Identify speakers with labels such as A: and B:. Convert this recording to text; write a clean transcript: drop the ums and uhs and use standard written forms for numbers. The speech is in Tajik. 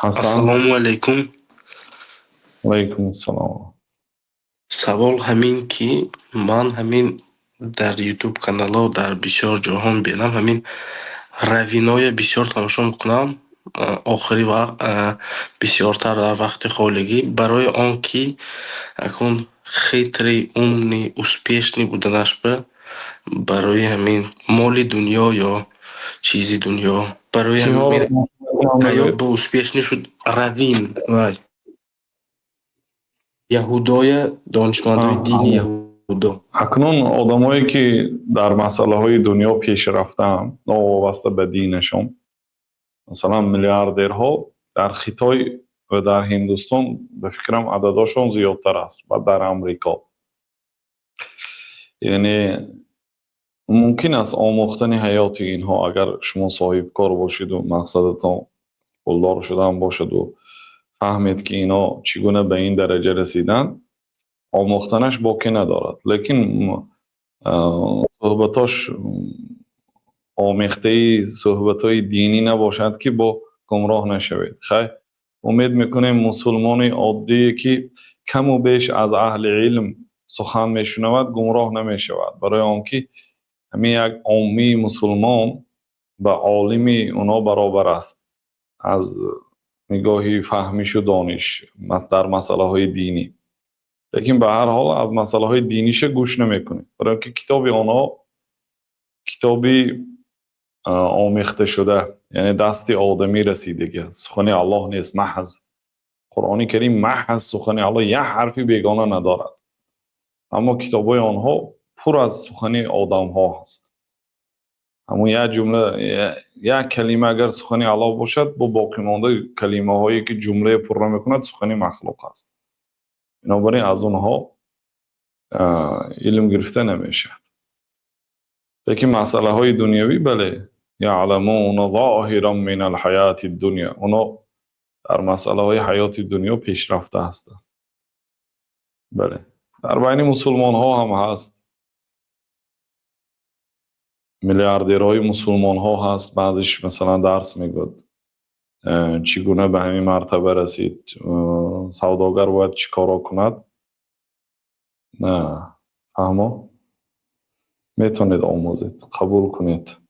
A: Ҳасан.
B: Ассалому алайкум.
A: Алайкум ассалом.
B: Савол ҳамин, ки ман ҳамин дар Ютуб каналҳо, дар бисёр ҷоҳо мебинам, ҳамин раввиноя бисёр тамошо мекунам охири вақт, бисёртар дар вақти холигӣ, барои он ки акун хитрый, умный, успешный буданаш ба барои ҳамин моли дунё ё чизи дунё, барои ҳамин ҳаёт ба успешный шуд. Раввин, вай яҳудоя, донишмандои дини яҳудо.
A: Акнун одамое, ки дар масъалаҳои дунё пеш рафтаанд, новобаста ба динашон, масалан, миллиардерҳо дар Хитой ва дар Ҳиндустон, ба фикрам, ададошон зиёдтар аст ва дар Амрико. Яъне мумкин аст омӯхтани ҳаёти инҳо, агар шумо соҳибкор бошеду мақсадатон пулдор шудан бошаду фаҳмед, ки инҳо чӣ гуна ба ин дараҷа расиданд, омӯхтанаш боке надорад, лекин суҳбатош омехтаи суҳбатҳои динӣ набошад, ки бо гумроҳ нашавед. Хайр, умед мекунем, мусулмони оддие, ки каму беш аз аҳли илм сухан мешунавад, гумроҳ намешавад, барои он ки ҳамин як оммии мусулмон ба олими онҳо баробар аст аз нигоҳи фаҳмишу дониш дар масъалаҳои динӣ. Лекин ба ҳар ҳол аз масъалаҳои диниша гӯш намекунем, барои он ки китоби онҳо китоби омехташуда, яъне дасти одамӣ расидагӣ аст, сухани Аллоҳ нест. Маҳз Қуръони Карим, маҳз сухани Аллоҳ, як ҳарфи бегона надорад, аммо китобҳои онҳо пур аз сухани одамҳо ҳаст. Ҳамун як ҷумла, як калима агар сухани Аллоҳ бошад, бо боқимондаи калимаҳое, ки ҷумлае пурра мекунад, сухани махлуқ аст. Бинобар ин аз онҳо илм гирифта намешавад. Лекин масъалаҳои дунявӣ, бале, يعلمون ظاهرا من الحياة الدنيا, онҳо дар масъалаҳои ҳаёти дунё пешрафта ҳастанд. Бале, дар байни мусулмонҳо ҳам ҳаст, миллиардерҳои мусулмонҳо ҳаст. Баъзеш, масалан, дарс мегӯяд, чӣ гуна ба ҳамин мартаба расид, савдогар бояд чӣ корро кунад. Фаҳмо, метавонед омӯзед, қабул кунед.